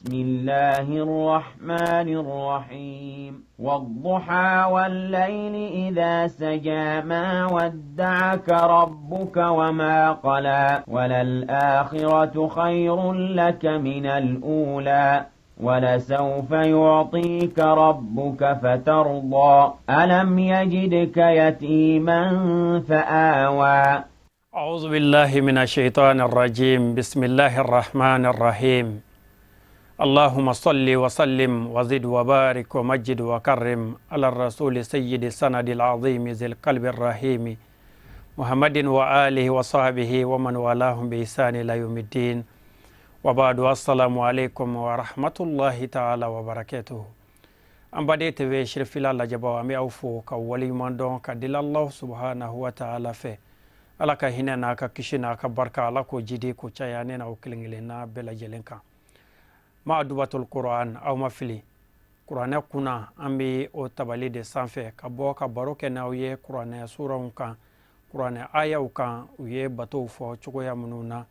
بسم الله الرحمن الرحيم. والضحى والليل إذا سجى، ما ودعك ربك وما قلى، وللآخرة خير لك من الأولى، ولسوف يعطيك ربك فترضى. ألم يجدك يتيما فآوى. أعوذ بالله من الشيطان الرجيم. بسم الله الرحمن الرحيم. اللهم صل وسلم وزد وبارك ومجد وكرم على الرسول سيد السند العظيم ذي القلب الرحيم محمد وآله وصحبه ومن والاهم بإحسان إلى يوم الدين، وبعد، السلام عليكم ورحمة الله تعالى وبركاته. An baden TV Sirifila lajɛbaw, an bɛ aw fo ka waleɲuman dɔn ka deli Allah subhanahu wa ta'ala fɛ, Ala ka hinɛ n'a ka kisi n'a ka barika, Ala k'o jidi k'o caya ne n'aw kelen kelenna bɛɛ lajɛlen kan. Ma dubatul Quran, aw ma fili, kuranɛ kunna an bɛ o tabali de sanfɛ ka bɔ ka baro kɛ n'aw ye kuranɛ suranw kan, kuranɛ ayaw kan, u ye batow fɔ cogoya minnu na,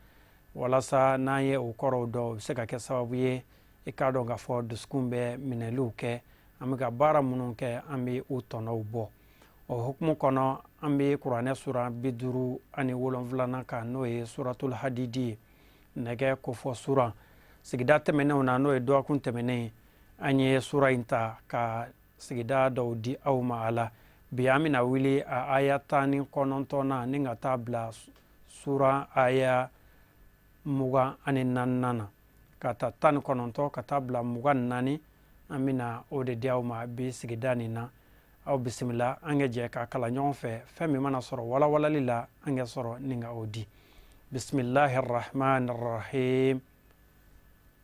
walasa n'an ye o kɔrɔw dɔn, o bɛ se ka kɛ sababu ye i k'a dɔn k'a fɔ dusukun bɛ minɛliw kɛ, an bɛ ka baara minnu kɛ, an bɛ u tɔnɔw bɔ. O hukumu kɔnɔ, an bɛ kuranɛ suran 57nan kan, n'o ye Suratul Hadidi ye, nɛgɛ kofɔ suran. Sigida tɛmɛnenw na, n'o ye dɔgɔkun tɛmɛnen, an ye sura in ta ka sigida dɔw di aw ma a la. Bi an bɛna wuli a aya 19nan ni ka taa bila suran aya 24nan na, ka ta 19 ka taa bila 24. An bɛna o de di aw ma bi sigida nin na. Aw bisimila, an ka jɛ k'a kalan ɲɔgɔn fɛ. Fɛn min mana sɔrɔ walawalali la, an ka sɔrɔ ni ka o di. Bisimilahi rahman rahim.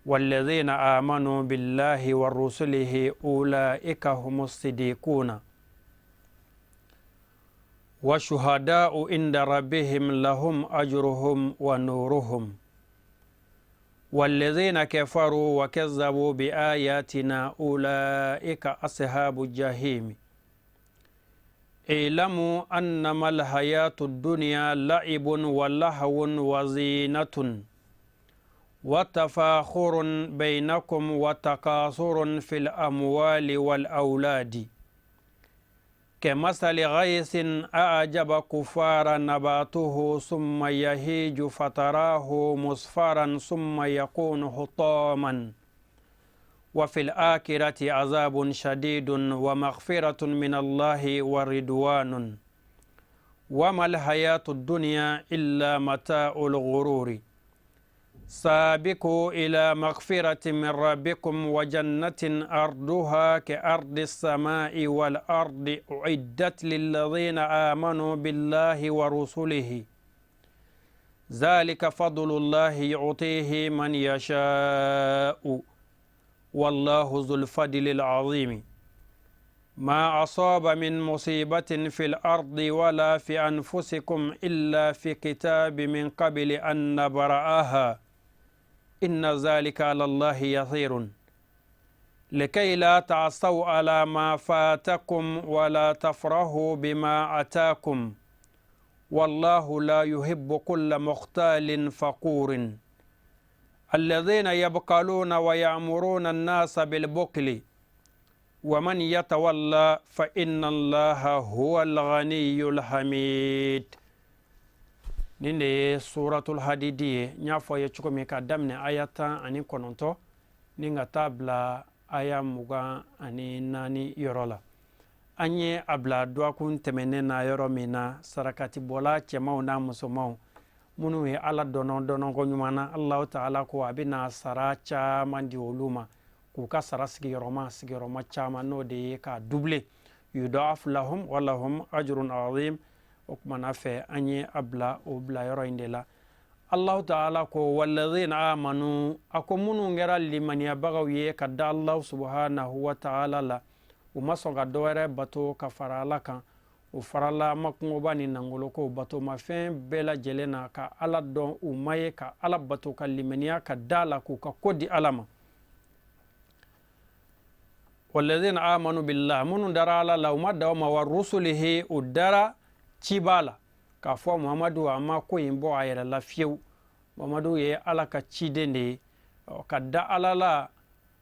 والذين آمنوا بالله ورسله أولئك هم الصديقون والشهداء عند ربهم لهم أجرهم ونورهم والذين كفروا وكذبوا بآياتنا أولئك أصحاب الجحيم. اعلموا أنما الحياة الدنيا لعب ولهو وزينة وتفاخر بينكم وتكاثر في الأموال والأولاد، كمثل غيث أعجب كفار نباته ثم يهيج فتراه مصفرا ثم يكون حطاما، وفي الآخرة عذاب شديد ومغفرة من الله ورضوان، وما الحياة الدنيا إلا متاع الغرور. سابقوا إلى مغفرة من ربكم وجنة أرضها كأرض السماء والأرض أعدت للذين آمنوا بالله ورسله، ذلك فضل الله يعطيه من يشاء، والله ذو الفضل العظيم. ما أصاب من مصيبة في الأرض ولا في أنفسكم إلا في كتاب من قبل أن نبرأها، إن ذلك على الله يسير. لكي لا تعصوا على ما فاتكم ولا تفرحوا بما أتاكم، والله لا يحب كل مختال فقور. الذين يبخلون ويأمرون الناس بالبخل، ومن يتولى فإن الله هو الغني الحميد. Nin de ye Suratul Hadidi ye. N y'a fɔ a ye cogo min, ka daminɛ aya 19 ni ka taa bila aya 24 yɔrɔ la. An ye a bila dɔgɔkun tɛmɛnen na yɔrɔ min na, sarakatibɔla cɛmanw n'a musomanw minnu ye Ala dɔnɔ dɔnɔko ɲuman na, Alahu taala ko a bɛna sara caman di olu ma, k'u ka sara sigiyɔrɔma sigiyɔrɔma caman, n'o de ye k'a doubler, yudaafu lahum walahum ajrun azim. O kumana fɛ, an ye a bila o bila yɔrɔ in de la. Allahu taala ko walladhina amanu, a ko minnu kɛra limaniyabagaw ye ka da Allahu subhanahu wa taala la, u ma sɔn ka dɔwɛrɛ bato ka fara Ala kan, u farala makungoba ni nangoloko batomafɛn bɛɛ lajɛlen na, ka Ala dɔn u ma ye, ka Ala bato, ka limaniya ka da la, k'u ka ko di Ala ma. Walladhina amanu billah, minnu dara Ala la, u ma da o ma, wa rusulihi, u dara ciba la, k'a fɔ Muhamadu a ma ko in bɔ a yɛrɛ la fiyewu, Muhamadu ye Ala ka ciden de ye, ka da Ala la.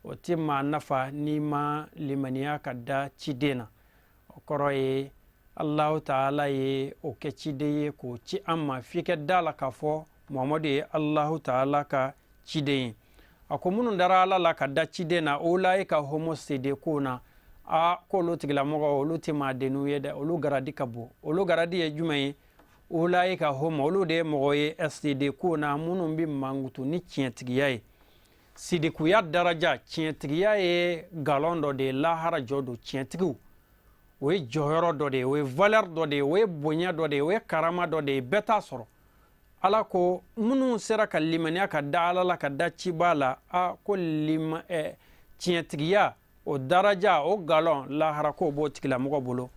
O tɛ maa nafa n'i ma limaniya ka da ciden na. O kɔrɔ ye Alahu taala ye o kɛ ciden ye k'o ci an ma, f'i ka da la k'a fɔ Muhamadu ye Alahu taala ka ciden ye. A ko minnu dara Ala la ka da ciden na, ulaika humu sidikuna, a k'olu tigilamɔgɔ olu tɛ maa denninw ye dɛ, olu garadi ka bon. Olu garadi ye jumɛn ye? Ulaika hum, olu de ye mɔgɔ ye, sidikuna, minnu bɛ mankutu ni tiɲɛtigiya ye. Sidikuya daraja, tiɲɛtigiya ye galon dɔ de ye lahara jɔ don. Tiɲɛtigiw, o ye jɔyɔrɔ dɔ de ye, o ye valeur dɔ de ye, o ye bonya dɔ de ye, o ye karama dɔ de ye, bɛɛ t'a sɔrɔ. Ala ko minnu sera ka limaniya ka da Ala la ka da ciba la, a ko lima tiɲɛtigiya o daraja, o galon lahara, k'o b'o tigilamɔgɔ bolo.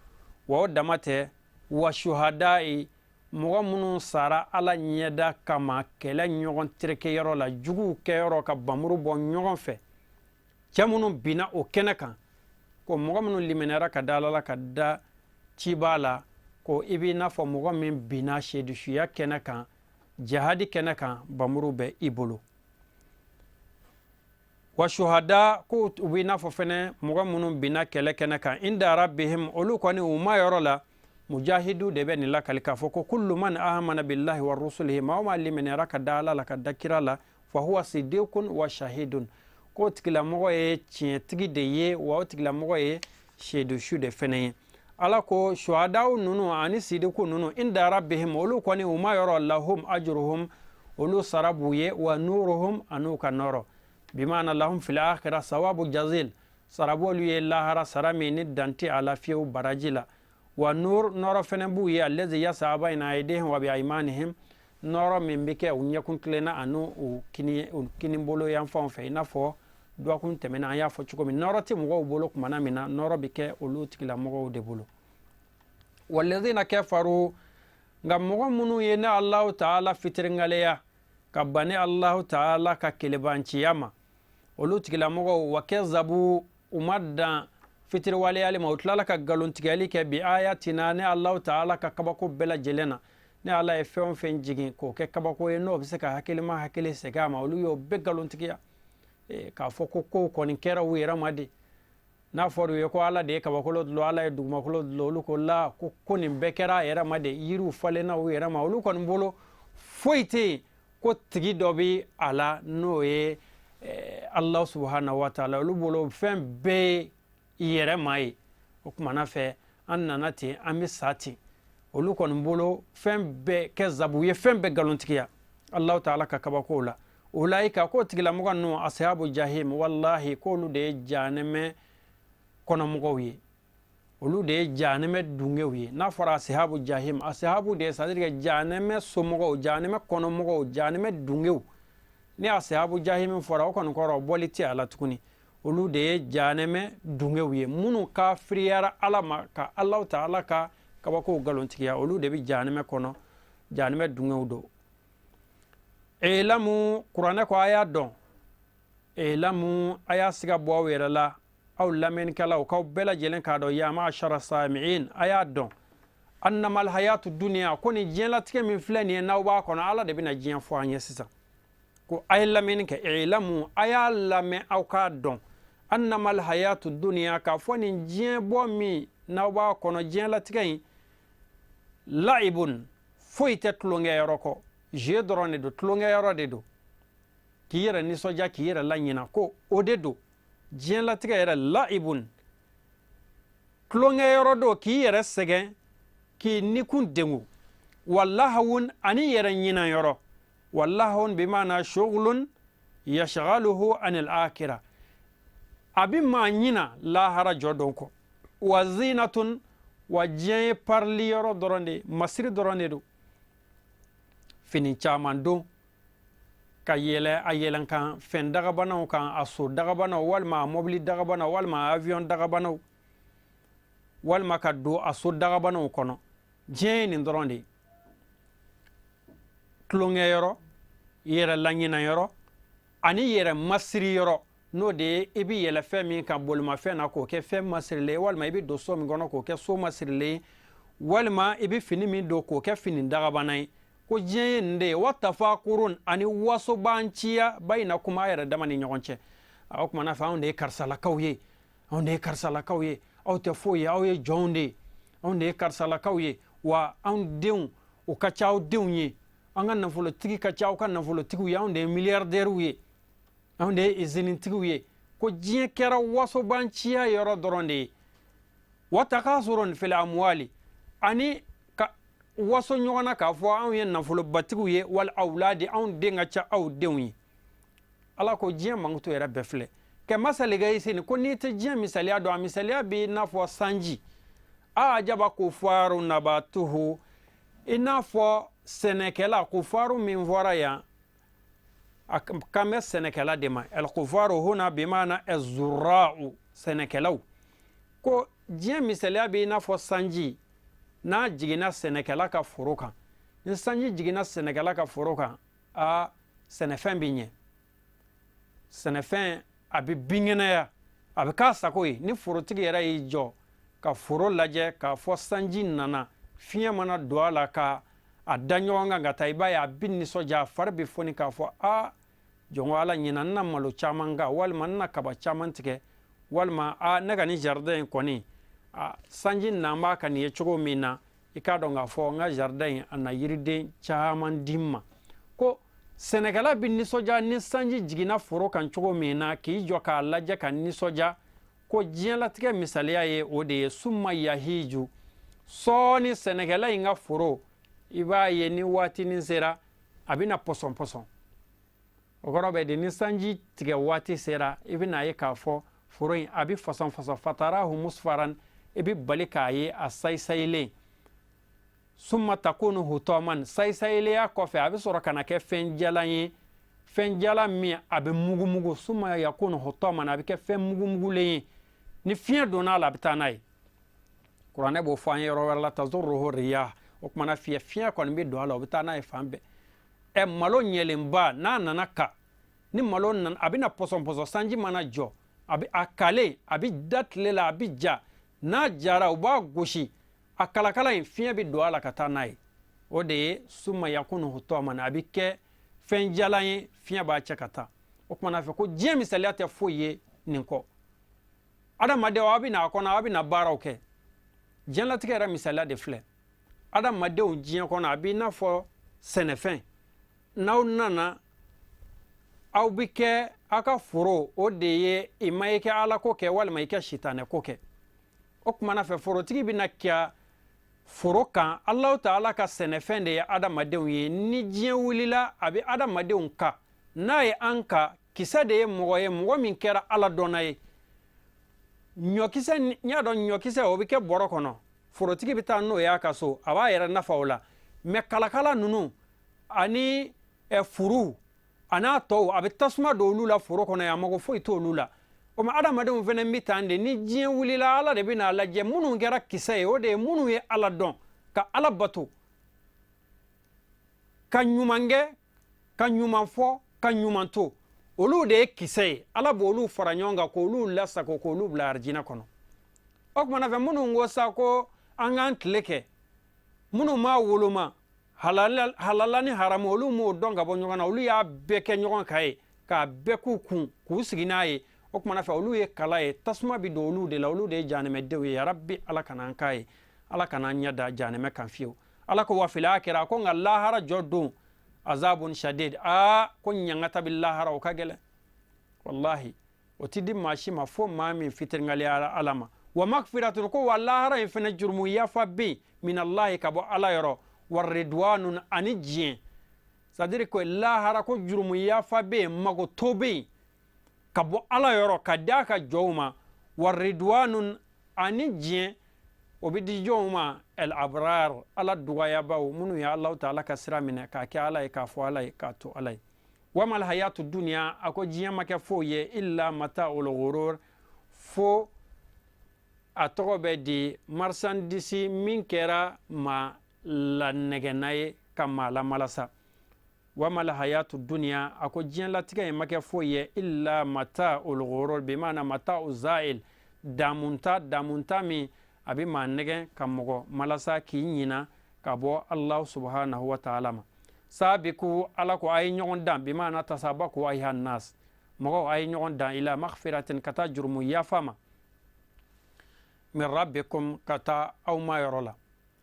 Wa o dama tɛ, wa shuhadayi, mɔgɔ minnu sara Ala ɲɛda kama kɛlɛ ɲɔgɔn terekeyɔrɔ la, juguw kɛyɔrɔ ka bamuru bɔ ɲɔgɔn fɛ, cɛ minnu binna o kɛnɛ kan, ko mɔgɔ minnu limaniyara ka da Ala la ka da ciba la, ko i b'i n'a fɔ mɔgɔ min binna sedusuya kɛnɛ kan, jihadi kɛnɛ kan, bamuru bɛ i bolo. Wa shuhada, ko u b'i n'a fɔ fɛnɛ mɔgɔ minnu binna kɛlɛ kɛnɛ kan, inda rabbihim, olu kɔni u ma yɔrɔ la. Mujahidu de bɛ nin lakali k'a fɔ ko kullu man amana billahi wa rusulihi, maa o maa limaniyara ka da Ala la ka da kira la, fa huwa sidikun wa shahidun, k'o tigilamɔgɔ ye tiɲɛtigi de ye, wa o tigilamɔgɔ ye seedusu de fɛnɛ ye. Ala ko shuhadaw ninnu ani sidiku ninnu, inda rabbihim, olu kɔni u ma yɔrɔ, lahum ajruhum, olu sara b'u ye, wa nuruhum, an'u ka nɔrɔ, bimana lahum fil akhirah sawabu jazil, sara b'olu ye lahara, sara min ni dan tɛ a la fiyewu baraji la. Wa nur, nɔrɔ fɛnɛ b'u ye, allazi yasa bayna aydihim wa bi aymanihim, nɔrɔ min bɛ kɛ u ɲɛkun tilenna ani u kinibolo yanfanw fɛ. I n'a fɔ dɔgɔkun tɛmɛna an y'a fɔ cogo min, nɔrɔ tɛ mɔgɔw bolo kumana min na, nɔrɔ bɛ kɛ olu tigilamɔgɔw de bolo. Walladhina kafaru, nka mɔgɔ minnu ye ne Alahu taala fitirinkaleya ka ban ne Alahu taala ka kelebanciya ma, olu tigilamɔgɔw, wa kazabu, u ma dan fitiriwaleyali ma, u tilala ka nkalontigɛli kɛ, bi ayatina, ne Alahu taala ka kabako bɛɛ lajɛlen na. Ne Ala ye fɛn o fɛn jigin k'o kɛ kabako ye, n'o bɛ se ka hakilima hakili segin a ma, olu y'o bɛɛ nkalontigiya, k'a fɔ ko kow kɔni kɛra u yɛrɛ ma de. N'a fɔra u ye ko Ala de ye kabakolo dulon, Ala ye dugumakolo dulon, olu ko la ko nin bɛɛ kɛra a yɛrɛ ma de, yiriw falenna u yɛrɛ ma. Olu kɔni bolo foyi tɛ yen ko tigi dɔ bɛ a la n'o ye Allah subhanahu wa taala. Olu bolo fɛn bɛɛ ye yɛrɛ ma ye. O kumana fɛ, an nana ten, an bɛ sa ten. Olu kɔni bolo fɛn bɛɛ kazabu ye, fɛn bɛɛ nkalontigiya Allahu taala ka kabakow la. Ulaika, k'o tigilamɔgɔ ninnu, ashabu jahim, wallahi k'olu de ye jahanɛmɛ kɔnɔmɔgɔw ye, olu de ye jahanɛmɛ dungew ye. N'a fɔra ashabu jahim, ashabu de ye, c'est à dire que jahanɛmɛ somɔgɔw, jahanɛmɛ kɔnɔmɔgɔw, jahanɛmɛ dungew. Ni ashabu jahim fɔra, o kɔni kɔrɔ bɔli tɛ a la tuguni. Olu de ye jahanɛmɛ dungew ye, minnu kafiriyara Ala ma ka Alahu taala ka kabakow nkalontigiya, olu de bɛ jahanɛmɛ kɔnɔ, jahanɛmɛ dungew don. Ilamu, kuranɛ ko a y'a dɔn, ilamu, a y'a siga bɔ aw yɛrɛ la, aw lamɛnnikɛlaw, k'aw bɛɛ lajɛlen k'a dɔn, ya ma'ashara sami'in, a y'a dɔn, annamal hayatu duniya, ko nin diɲɛlatigɛ min filɛ nin ye n'aw b'a kɔnɔ, Ala de bɛna diɲɛ fɔ an ye sisan. Ko a ye lamɛnni kɛ, ilamu, a y'a lamɛn, aw k'a dɔn, annamal hayatu duniya, k'a fɔ nin diɲɛ bɔ min n'aw b'a kɔnɔ, diɲɛlatigɛ in, laibun, foyi tɛ tulonkɛyɔrɔ kɔ, jeu dɔrɔn de don, tulonkɛyɔrɔ de don, k'i yɛrɛ nisɔndiya, k'i yɛrɛ laɲina, ko o de don. Diɲɛlatigɛ yɛrɛ laibun, tulonkɛyɔrɔ don, k'i yɛrɛ sɛgɛn, k'i nikun dengu, wa lahawun, ani yɛrɛ ɲinanyɔrɔ. Wa lahawun bimana shughlun yashghaluhu anil akhirah, a bi maa ɲina lahara jɔ don kɔ. Wa zinatun, wa diɲɛ ye parili yɔrɔ dɔrɔn de, masiri dɔrɔn de don, fini caman don ka yɛlɛ a yɛlɛnkan fɛn dagabanaw kan, a so dagabanaw, walima a mɔbili dagabanaw, walima a avion dagabanaw, walima ka don a so dagabanaw kɔnɔ. Diɲɛ ye nin dɔrɔn de ye, tulonkɛyɔrɔ, yɛrɛ laɲinayɔrɔ ani yɛrɛ masiri yɔrɔ, n'o de ye i bɛ yɛlɛ fɛn min kan bolimafɛn na k'o kɛ fɛn masirilen ye, walima i bɛ don so min kɔnɔ k'o kɛ so masirilen ye, walima i bɛ fini min don k'o kɛ fini dagabana ye, ko diɲɛ ye nin de ye. Wa tafakurun, ani wasobanciya, bayinakum, a yɛrɛ dama ni ɲɔgɔn cɛ. O tuma na fɛ, anw de ye karisalakaw ye, anw de ye karisalakaw ye, aw tɛ foyi ye, aw ye jɔnw de ye, anw de ye karisalakaw ye, wa anw denw o ka ca aw denw ye, an ka nafolotigi ka ca aw ka nafolotigiw ye, anw de ye miliyardɛriw ye, anw de ye izinitigiw ye. Ko diɲɛ kɛra wasobanciya yɔrɔ dɔrɔn de ye. Wa takasurun fil amwali, ani ka waso ɲɔgɔn na k'a fɔ anw ye nafolobatigiw ye, wal awladi, anw den ka ca aw denw ye. Ala ko diɲɛ mankutu yɛrɛ bɛɛ filɛ kamasali gayisin, ko n'i tɛ diɲɛ misaliya dɔn, a misaliya b'i n'a fɔ sanji, ajaba kufaru nabatuhu, i n'a fɔ sɛnɛkɛla. Kufaru min fɔra yan, a kan bɛ sɛnɛkɛla de ma. Alkufaru huna bimana azura'u, sɛnɛkɛlaw. Ko diɲɛ misaliya b'i n'a fɔ sanji n'a jiginna sɛnɛkɛla ka foro kan. Ni sanji jiginna sɛnɛkɛla ka foro kan, a sɛnɛfɛn bɛ ɲɛ, sɛnɛfɛn a bɛ binkɛnɛya, a bɛ k'a sago ye. Ni forotigi yɛrɛ y'i jɔ ka foro lajɛ k'a fɔ sanji nana, fiɲɛ mana don a la ka a da ɲɔgɔn kan ka taa, i b'a ye a bɛ nisɔndiya, a fari bɛ foni k'a fɔ: a jɔnko Ala, ɲinan n na malo caman kan, walima n na kaba caman tigɛ, walima a ne ka nin jardin in kɔni, a sanji nan b'a kan nin ye cogo min na, i k'a dɔn k'a fɔ n ka jardin in a na yiriden caman di n ma. Ko sɛnɛkɛla bɛ nisɔndiya ni sanji jiginna foro kan cogo min na, k'i jɔ k'a lajɛ ka nisɔndiya, ko diɲɛlatigɛ misaliya ye o de ye. Summa yahiju, sɔɔni sɛnɛkɛla in ka foro, i b'a ye ni waatinin sera, a bɛna pɔsɔn pɔsɔn. O kɔrɔ bɛ di? Ni sanji tigɛ waati sera, i bɛna ye k'a fɔ foro in a bɛ fasɔn fasɔn. Fatarahu musfaran, i bɛ bali k'a ye a sayisayilen. Summa takunu hutɔman, sayisayilenya kɔfɛ a bɛ sɔrɔ ka na kɛ fɛn jalan ye, fɛn jalan min a bɛ mugumugu. Summa yakunu hutɔman, a bɛ kɛ fɛn mugumugulen ye, ni fiɲɛ donna a la, a bɛ taa n'a ye. Kuranɛ b'o fɔ an ye yɔrɔ wɛrɛ la, tazuruhu riyah. O kumana fiɲɛ kɔni bɛ don a la, o bɛ taa n'a ye fan bɛɛ. Ɛ, malo ɲɛlenba n'a nana ka, ni malo nana, a bɛna pɔsɔn pɔsɔn. Sanji mana jɔ, a bɛ a kalen, a bɛ da tile la, a bɛ ja. N'a jara, u b'a gosi, a kalakala in fiɲɛ bɛ don a la ka taa n'a ye. O de ye summa yakunu hutɔman, a bɛ kɛ fɛn jalan ye, fiɲɛ b'a cɛ ka taa. O kumana fɛ, ko diɲɛ misaliya tɛ foyi ye nin kɔ. Adamadenw, aw bɛ na a kɔnɔ, aw bɛ na baaraw kɛ. Diɲɛlatigɛ yɛrɛ misaliya de filɛ. Adamadenw diɲɛ kɔnɔ, a b'i n'a fɔ sɛnɛfɛn. N'aw nana, aw bɛ kɛ aw ka foro, o de ye i ma i kɛ Ala ko kɛ walima i kɛ sitanɛ ko kɛ. O kumana fɛ, forotigi bɛna kɛ foro kan. Alahu Taala ka sɛnɛfɛn de ye adamadenw ye. Ni diɲɛ wulila, a bɛ adamadenw ka, n'a ye an ka kisɛ de ye mɔgɔ ye, mɔgɔ min kɛra Ala dɔnna ye. Ɲɔkisɛ, n y'a dɔn, ɲɔkisɛ o bɛ kɛ bɔrɔ kɔnɔ, forotigi bɛ taa n'o y'a ka so, a b'a yɛrɛ nafa o la. Mɛ kalakala ninnu ani furuw a n'a tɔw, a bɛ tasuma don olu la foro kɔnɔ yan, a mago foyi t'olu la. O ma, adamadenw fana bɛ tan de. Ni diɲɛ wulila, Ala de bɛna a lajɛ minnu kɛra kisɛ ye, o de ye minnu ye Ala dɔn, ka Ala bato, ka ɲuman kɛ, ka ɲuman fɔ, ka ɲuman to, olu de ye kisɛ ye. Ala b'olu fara ɲɔgɔn kan k'olu lasago, k'olu bila arijinɛ kɔnɔ. O kumana fɛ, minnu ko sa ko an k'an tile kɛ, minnu m'a woloma halala ni haramu, olu m'o dɔn ka bɔ ɲɔgɔn na, olu y'a bɛɛ kɛ ɲɔgɔn kan ye, k'a bɛɛ k'u kun, k'u sigi n'a ye. O kumana fɛ, olu ye kala ye, tasuma bɛ don olu de la, olu de ye janɛmɛdenw ye. Yarabi, Ala kana an k'a ye, Ala kana an ɲɛ da janɛmɛ kan fiyewu. Ala ko wa fil akira, ko nka lahara jɔ don, azabun shadid, aa, ko ɲangata bɛ lahara, o ka gɛlɛn wallahi, o ti di maa si ma fo maa min fitirigaliyara Ala ma. Wa magfiratun, ko wa lahara in fɛnɛ jurumu yafa bɛ yen, minallahi, ka bɔ Ala yɔrɔ, wa ridwanun, ani diɲɛ. C'est à dire que lahara, ko jurumu yafa bɛ yen, mago to bɛ yen ka bɔ Ala yɔrɔ ka di a ka jɔnw ma, wa ridwanun, ani diɲɛ, o bɛ di jɔnw ma? El abrar, Ala dugayabaw, minnu ye Alahu Taala ka sira minɛ k'a kɛ Ala ye, k'a fɔ Ala ye, k'a to Ala ye. Wamal hayatu duniya, a ko diɲɛ ma kɛ foyi ye, illa mata'ul ghurur, fo a tɔgɔ bɛ di marchandise min kɛra maa lanɛgɛnna ye, ka maa lamalasa. Wamal hayatu duniya, a ko diɲɛlatigɛ in ma kɛ foyi ye, illa mata'ul ghurur, bi maana mata'u za'il, damunta, damunta min a bɛ maa nɛgɛn, ka mɔgɔ malasa k'i ɲina ka bɔ Allahu subhanahu wa ta'ala ma. Sabiku, Ala ko a ye ɲɔgɔn dan, bi maana tasabaku ayuha nas. Mɔgɔw, a ye ɲɔgɔn dan ila maghfiratin, ka taa jurumu yafa ma, min rabbikum, ka taa aw ma yɔrɔ la.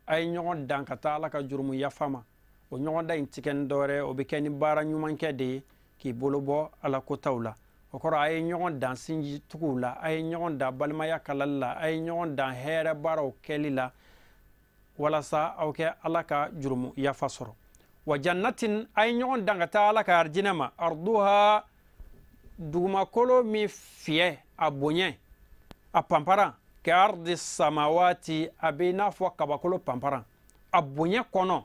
A ye ɲɔgɔn dan ka taa Ala ka jurumu yafa ma. O ɲɔgɔndan in ti kɛ ni dɔwɛrɛ, o bɛ kɛ ni baara ɲumankɛ de ye, k'i bolo bɔ Ala kotaw la. O kɔrɔ, a ye ɲɔgɔn dan sinji tuguw la, a ye ɲɔgɔn dan balimaya kalali la, a ye ɲɔgɔn dan hɛrɛ baaraw kɛli la, walasa aw kɛ Ala ka jurumu yafa sɔrɔ. Wa jannatin, a ye ɲɔgɔn dan ka taa Ala ka arijinɛ ma, arduha, dugumakolo min fiyɛ, a bonya, a panparan, ka ardi samawati, a bɛ i n'a fɔ kabakolo panparan a bonya kɔnɔ.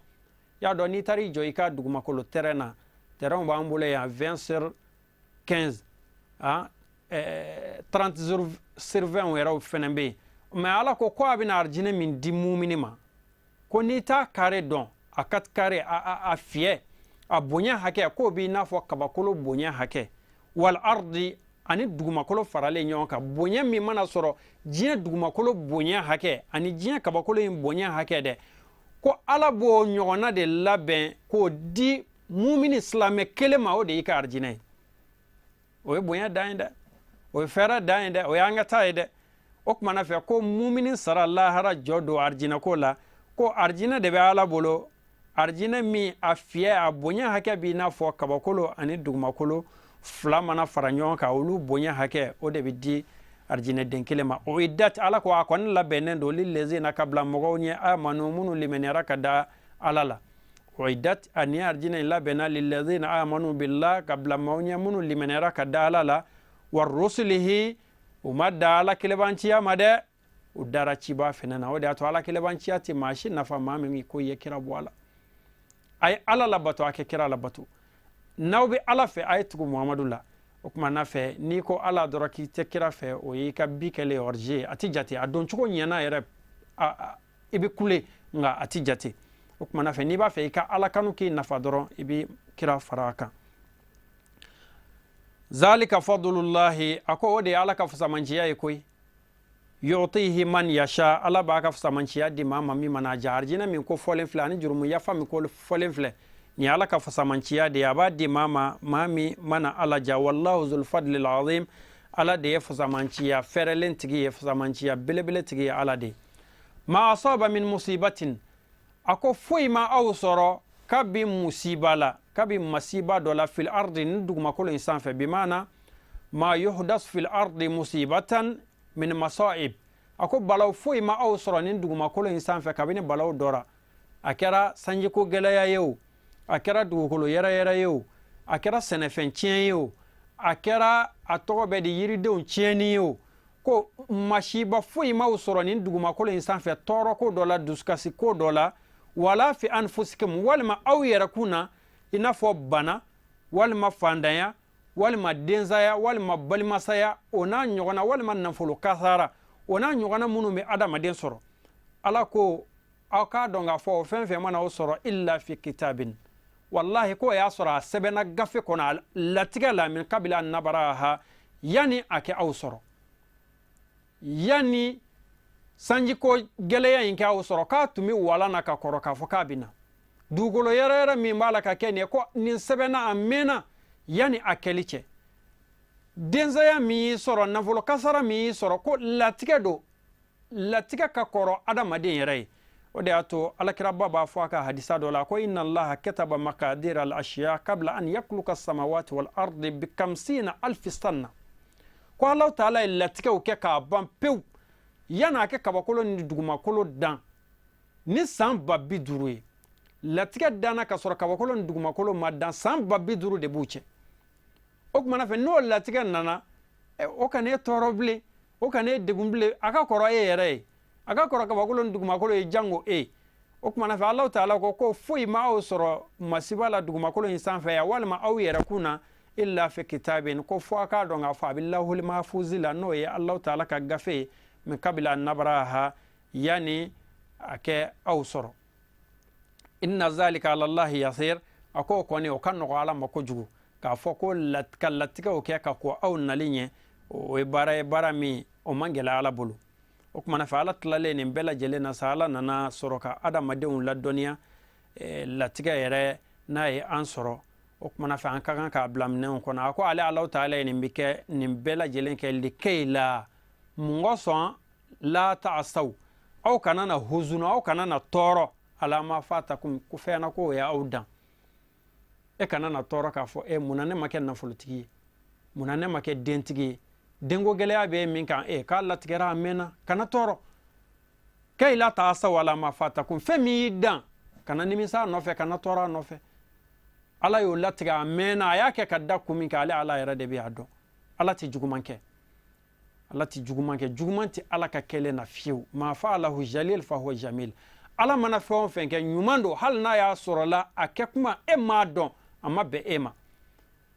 Y'a dɔn, n'i taara i jɔ i ka dugumakolo terrain na, terrain b'an bolo yan, 20 sur 15, ah, 30 sur 20 yɛrɛw fɛnɛ bɛ yen. Mais Ala ko ko a bɛna arijinɛ min di mumini ma, ko n'i t'a kare dɔn, a ka kare a fiyɛ, a bonya hakɛ, k'o b'i n'a fɔ kabakolo bonya hakɛ, wal ardi, ani dugumakolo faralen ɲɔgɔn kan, bonya min mana sɔrɔ, diɲɛ dugumakolo bonya hakɛ ani diɲɛ kabakolo in bonya hakɛ dɛ, ko Ala b'o ɲɔgɔnna de labɛn k'o di mumini silamɛ kelen ma. O de y'i ka arijinɛ ye. O ye bonya dan ye dɛ, o ye fɛɛrɛ dan ye dɛ, o y'an ka taa ye dɛ. O kumana fɛ ko mumini sara lahara jɔ don arijinɛko la, ko arijinɛ de bɛ Ala bolo, arijinɛ min a fiyɛ, a bonya hakɛ b'i n'a fɔ kabakolo ani dugumakolo fila mana fara ɲɔgɔn kan, olu bonya hakɛ, o de bɛ di arijinɛden kelen ma. Uiddat, Ala ko a kɔni labɛnnen don, lillazina, ka bila mɔgɔw ɲɛ, amanu, minnu limaniyara ka da Ala la. Uiddat, ani arijinɛ in labɛnna, lillazina amanu billah, ka bila maaw ɲɛ minnu limaniyara ka da Ala la, wa rusulihi. U ma da Ala kelebanciya ma dɛ, u dara ciba fɛnɛ na. O de y'a to Ala kelebanciya tɛ maa si nafa, maa min ko i ye kira bɔ a la. A ye Ala labato, a kɛ kira labato. N'aw bɛ Ala fɛ, a ye tugu Muhamadu la. O tuma n'a fɛ, n'i ko Ala dɔrɔn k'i tɛ kira fɛ, o y'i ka bi kɛlen hors-jeu, a tɛ jate. A don cogo ɲɛna yɛrɛ, i bɛ kule, nka a tɛ jate. O tuma n'a fɛ, n'i b'a fɛ i ka Ala kanu k'i nafa dɔrɔn, i bɛ kira fara a kan. Zalika fadlullahi, a ko o de ye Ala ka fusamanciya ye koyi, yutihi man yasha, Ala b'a ka fusamanciya di maa ma min mana ja. Arijinɛ min ko fɔlen filɛ ani jurumu yafa min ko fɔlen filɛ nin ye Ala ka fusamanciya de ye, a b'a di maa ma, maa min mana Ala ja. Wallahu zul fadlil azim, Ala de ye fusamanciya fɛrɛlen tigi ye, fusamanciya belebele tigi ye Ala de ye. Ma asaba min musibatin, a ko foyi ma aw sɔrɔ kabi musiba la, kabi masiba dɔ la, fil ardi, ni dugumakolo in sanfɛ, bimana ma yuhdas fil ardi musibatan min masaib, a ko balaw foyi ma aw sɔrɔ nin dugumakolo in sanfɛ kabini balaw dɔra, a kɛra sanjiko gɛlɛya ye o, a kɛra dugukolo yɛrɛyɛrɛ ye o, a kɛra sɛnɛfɛn tiɲɛ ye o, a kɛra a tɔgɔ bɛ di yiridenw tiɲɛni ye o, ko masiba foyi m'aw sɔrɔ nin dugumakolo in sanfɛ, tɔɔrɔko dɔ la, dusukasi ko dɔ la, wala fi anfusikum, walima aw yɛrɛ kun na, i n'a fɔ bana walima fandanya walima densaya walima balimasaya, o n'a ɲɔgɔnna, walima nafolo kasara, o n'a ɲɔgɔnna minnu bɛ adamaden sɔrɔ. Ala ko aw k'a dɔn k'a fɔ o fɛn fɛn mana o sɔrɔ, illa fi kitabin, wallahi k'o y'a sɔrɔ a sɛbɛnna gafe kɔnɔ latigɛ la, min kabila an nabaraha, yanni a kɛ aw sɔrɔ, yanni sanjiko gɛlɛya in kɛ aw sɔrɔ, k'a tun bɛ walan na ka kɔrɔ k'a fɔ k'a bɛ na. Dugukolo yɛrɛyɛrɛ min b'a la ka kɛ nin ye, ko nin sɛbɛnna a mɛnna yanni a kɛli cɛ. Densaya min y'i sɔrɔ, nafolo kasara min y'i sɔrɔ, ko latigɛ don, latigɛ ka kɔrɔ adamaden yɛrɛ ye. O de y'a to Alakiraba b'a fɔ a ka hadisa dɔ la ko inna Allaha kataba maqadir al ashiya kabla an yakluka samawati wal ardi bi kamsina alfi sanna, ko Alahu Taala ye latigɛw kɛ k'a ban pewu yan'a kɛ kabakolo ni dugumakolo dan ni san 50 000 ye. Latigɛ danna ka sɔrɔ kabakolo ni dugumakolo ma dan, san 50 000 de b'u cɛ. O kumana fɛ, n'o latigɛ nana, o kana e tɔɔrɔ bilen, o kana e degun bilen. A ka kɔrɔ e yɛrɛ ye, a ka kɔrɔ kabakolo ni dugumakolo ye, jango e. O kumana fɛ, Alahu Taala ko foyi ma aw sɔrɔ masiba la dugumakolo in sanfɛ yan walima aw yɛrɛ kun na, illa fi kitabin, ko fo a k'a dɔn k'a fɔ a bɛ lahuli mafuzi la, n'o ye Alahu Taala ka gafe ye, min kabila nabaraha, yanni a kɛ aw sɔrɔ. Inna zalika ala Allahi yasir, a ko o kɔni o ka nɔgɔ Ala ma kojugu, k'a fɔ ko ka latigɛw kɛ ka kɔn aw nali ɲɛ, o ye baara ye, baara min o man gɛlɛ Ala bolo. O kumana fɛ, Ala tilalen nin bɛɛ lajɛlen na sa, Ala nana sɔrɔ ka adamadenw ladɔnniya latigɛ yɛrɛ n'a ye an sɔrɔ. O kumana fɛ, an ka kan k'a bila minɛnw kɔnɔ. A ko ale Alahu Taala ye nin bɛ kɛ, nin bɛɛ lajɛlen kɛ, likei la, mun kosɔn? La ta'asaw, aw kana na huzunu, aw kana na tɔɔrɔ, ala ma fatakum, ko fɛn na ko o y'aw dan. E kana na tɔɔrɔ k'a fɔ e munna ne ma kɛ nafolotigi ye, munna ne ma kɛ dentigi ye, denko gɛlɛya bɛ min kan, e k'a latigɛra a mɛnna. Kana tɔɔrɔ. Kay la ta'asaw ala ma fatakum, fɛn min y'i dan, kana nimisa a nɔfɛ, kana tɔɔrɔ a nɔfɛ. Ala y'o latigɛ a mɛnna, a y'a kɛ ka da kun min kan, ale Ala yɛrɛ de bɛ a dɔn. Ala tɛ juguman kɛ, Ala tɛ juguman kɛ, juguman tɛ Ala ka kɛlen na fiyewu. Ma fa'alahu jalil fa huwa jamil. Ala mana fɛn o fɛn kɛ, ɲuman don, hali n'a y'a sɔrɔla a kɛ kuma e m'a dɔn, a ma bɛn e ma.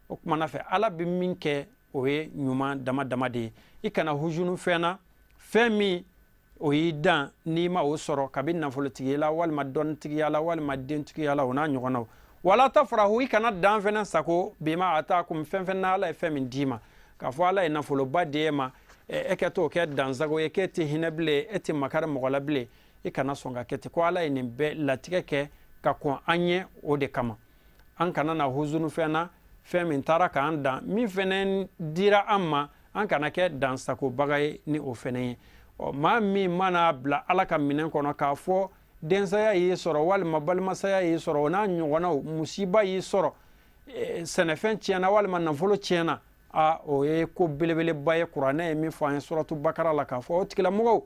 O kumana fɛ, Ala bɛ min kɛ, o ye ɲuman dama dama de ye. I kana hujunu fɛn na, fɛn min o y'i dan, n'i ma o sɔrɔ, kabi nafolotigiya la, walima dɔnnitigiya la, walima dentigiya la, o n'a ɲɔgɔnnaw. Wala tafrahu, i kana dan fɛnɛ sago, bima atakum, fɛn fɛn na Ala ye fɛn min d'i ma. K'a fɔ Ala ye nafoloba di e ma, e kɛ t'o kɛ dansago ye, k'e tɛ hinɛ bilen, e tɛ makari mɔgɔ la bilen, i kana sɔn ka kɛ ten. Ko Ala ye nin bɛɛ latigɛ kɛ ka kɔn an ɲɛ, o de kama an kana na huzunu fɛn na, fɛn min taara k'an dan. Min fɛnɛ dira an ma, an kana kɛ dansagobaga ye ni o fɛnɛ ye. Ɔ, maa min mana bila Ala ka minɛn kɔnɔ k'a fɔ densaya y'i sɔrɔ, walima balimasaya y'i sɔrɔ, o n'a ɲɔgɔnnaw, musiba y'i sɔrɔ, sɛnɛfɛn tiɲɛna walima nafolo tiɲɛna, a o ye ko belebeleba ye. Kuranɛ ye min fɔ an ye suratu Bakara la, k'a fɔ o tigilamɔgɔw,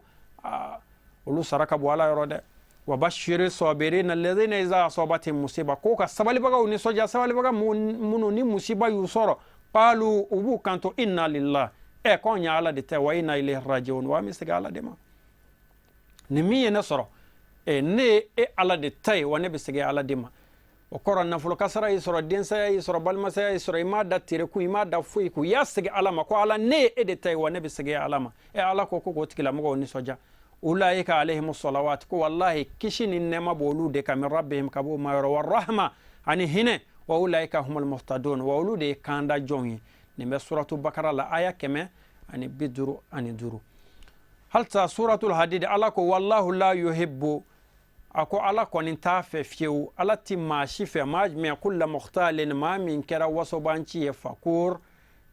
olu sara ka bɔ Ala yɔrɔ dɛ. Wa bashiri sabirina alladhina iza asabatihim musiba, ko ka sabalibagaw nisɔndiya, sabalibaga minnu ni musiba y'u sɔrɔ, qalu, u b'u kanto, inna lillah, ɛ k'anw ye Ala de ta, wa inna ilayhi rajiun, wa an bɛ segin Ala de ma. Ni min ye ne sɔrɔ, ne ye e Ala de ta ye, wa ne bɛ segin Ala de ma. O kɔrɔ, nafolo kasara y'i sɔrɔ, densaya y'i sɔrɔ, balimasaya y'i sɔrɔ, i m'a da tere kun, i m'a da foyi kun, i y'a segin Ala ma, ko Ala, ne ye e de ta ye, wa ne bɛ segin Ala ma. E Ala ko k'o tigilamɔgɔw nisɔndiya. Ulaika alayhimu salawat, ko wallahi kisi ni nɛɛma b'olu de kan, min rabbihim, ka b'o ma yɔrɔ, wa rahma, ani hinɛ, wa ulaika humul muhtadun, wa olu de ye kanda jɔnw ye. Nin bɛ suratu Bakara la, aya 155. Halisa suratul Hadid, Ala ko wallahu la yuhibbu, a ko Ala kɔni t'a fɛ fiyewu, Ala ti maa si fɛ, maa jumɛn? Kulla mukhtalin, maa min kɛra wasobanci ye, fakur,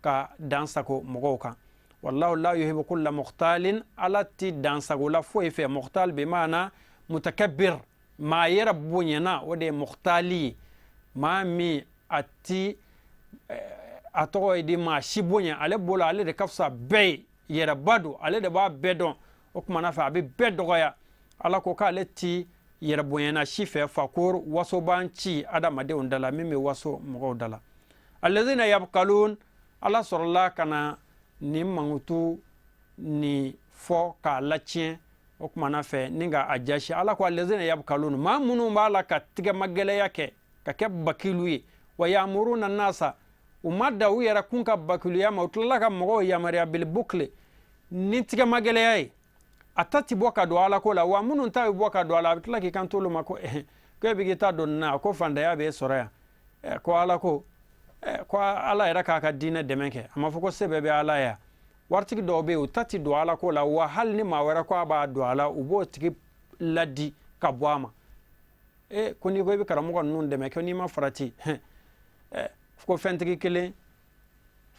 ka dan sago mɔgɔw kan. Wallahu la yuhibbu kulla mukhtalin, Ala ti dansagola foyi fɛ. Mukhtal bi maana mutakabbir, maa yɛrɛ bonyana, o de ye mukhtali ye. Maa min a ti a tɔgɔ ye di, maa si bonya, ale bolo ale de ka fisa bɛɛ ye, yɛrɛba don, ale de b'a bɛɛ dɔn, o kumana fɛ a bɛ bɛɛ dɔgɔya. Ala ko k'ale ti yɛrɛ bonyana si fɛ, fakur, wasoban ci adamadenw da la, min bɛ waso mɔgɔw da la. Alladhina yabkalun, Ala sɔrɔla ka na nin mankutu nin fɔ k'a latiɲɛ. O kumana fɛ ni ka a jasi, Ala ko alladhina yabkalun, maa minnu b'a la ka tigɛmagɛlɛya kɛ, ka kɛ bakilu ye, wa yamuruna nasa, u ma da u yɛrɛ kun ka bakiluya ma, u tilala ka mɔgɔw yamaruya, bilbukli, ni tigɛmagɛlɛya ye. A ta ti bɔ ka don Ala ko la, wa minnu ta bɛ bɔ ka don a la, a bɛ tila k'i kan t'olu ma ko ko e bɛ k'i ta don nin na, ko fantanya b'e sɔrɔ yan, ko Ala ko ko Ala yɛrɛ k'a ka diinɛ dɛmɛ kɛ. A ma fɔ ko se bɛɛ bɛ Ala ye. Waritigi dɔw bɛ yen, u ta ti don Ala ko la, wa hali ni maa wɛrɛ ko a b'a don a la, u b'o tigi ladi ka bɔ a ma. E ko n'i ko i bɛ karamɔgɔ ninnu dɛmɛ, ko n'i ma farati, ko fɛntigi kelen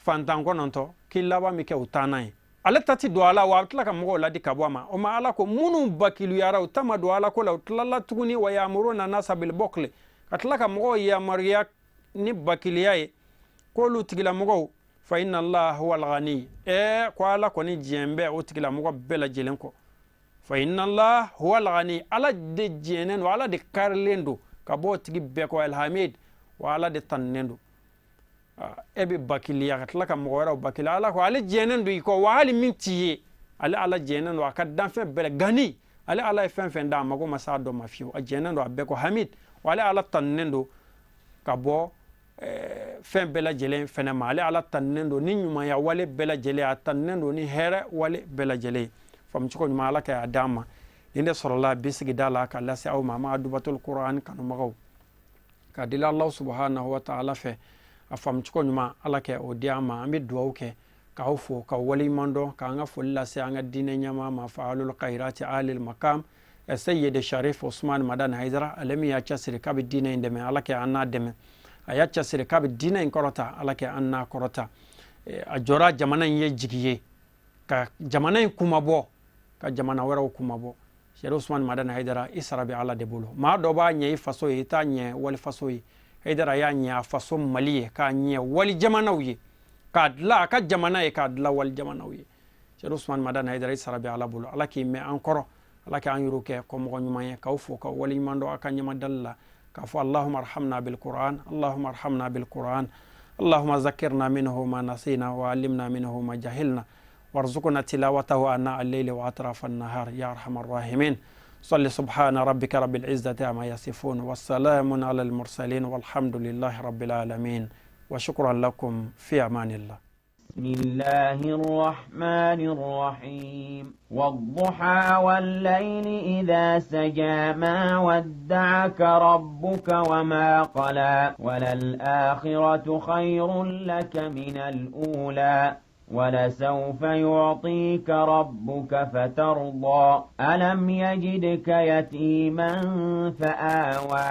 fantan 9, k'i laban bɛ kɛ u taa n'a ye. Ale ta ti don a la, wa a bɛ tila ka mɔgɔw ladi ka bɔ a ma. O ma, Ala ko minnu bakiluyara, u ta ma don Ala ko la, u tilala tuguni, wa yamuruna nasa bilbukli, ka tila ka mɔgɔw yamaruya ni bakiliya ye, k'olu tigilamɔgɔw, fa inna Allah huwa al-ghani, ko Ala kɔni diɲɛ bɛ o tigilamɔgɔ bɛɛ lajɛlen kɔ. Fa inna Allah huwa al-ghani, Ala de diɲɛnen don, Ala de karilen don ka bɔ o tigi bɛɛ kɔ, alhamid, wa Ala de tanunen don. E bɛ bakiliya ka tila ka mɔgɔ wɛrɛw bakiliya, Ala ko ale jɛnen don i kɔ, wa hali min t'i ye, ale Ala jɛnen don a ka danfɛn bɛɛ la. Gani, ale Ala ye fɛn fɛn da, a mago ma s'a dɔ ma fiyewu, a jɛnen don a bɛɛ kɔ. Hamid, wa ale Ala tanunen don ka bɔ fɛn bɛɛ lajɛlen fɛnɛ ma. Ale Ala tanunen don ni ɲumanya wale bɛɛ lajɛlen, a tanunen don ni hɛrɛ wale bɛɛ lajɛlen. Faamucogo ɲuman, Ala ka a d'an ma. Nin de sɔrɔla bi sigida la ka lase aw ma, ma dubatul Quran kanubagaw, ka deli Allah subhanahu wa ta'ala fɛ, a faamucogo ɲuman, Ala kɛ o di an ma. An bɛ dugawu kɛ k'aw fo, k'aw waleɲuman dɔn, k'an ka foli lase an ka diinɛ ɲɛmaa ma, fa'alul khairati alil makam, Sayyid Sharif Usman Madani Haidara, ale min y'a cɛsiri k'a bɛ diinɛ in dɛmɛ, Ala kɛ an n'a dɛmɛ. A y'a cɛsiri k'a bɛ diinɛ in kɔrɔta, Ala kɛ an n'a kɔrɔta. A jɔra jamana in ye jigi ye, ka jamana in kumabɔ, ka jamana wɛrɛw kumabɔ. Sɛri Usumani Madani Hayidara, i sara bɛ Ala de bolo. Maa dɔ b'a ɲɛ i faso ye, i t'a ɲɛ wali faso ye. Hayidara y'a ɲɛ a faso Mali ye, k'a ɲɛ wali jamanaw ye, k'a dilan a ka jamana ye, k'a dilan wali jamanaw ye. Sɛri Usumani Madani Hayidara, i sara bɛ Ala bolo. Ala k'i mɛn an kɔrɔ, Ala k'an yɛrɛ kɛ kɔmɔgɔ ɲuman ye. K'aw fo, k'aw waleɲuman dɔn aw ka ɲɛmadali la, k'a fɔ allahuma arhamna bilquran, allahuma arhamna bilquran, allahuma zakirna minhu ma nasina wa alimna minhu ma jahilna warzuqna tilawatahu ana al-layli wa atrafa an-nahar ya arhamar rahimin. صل سبحان ربك رب العزة عما يصفون والسلام على المرسلين والحمد لله رب العالمين، وشكرا لكم، في أمان الله. بسم الله الرحمن الرحيم. والضحى والليل إذا سجى ما ودعك ربك وما قلى وللآخرة خير لك من الأولى ولسوف يعطيك ربك فترضى. ألم يجدك يتيما فآوى.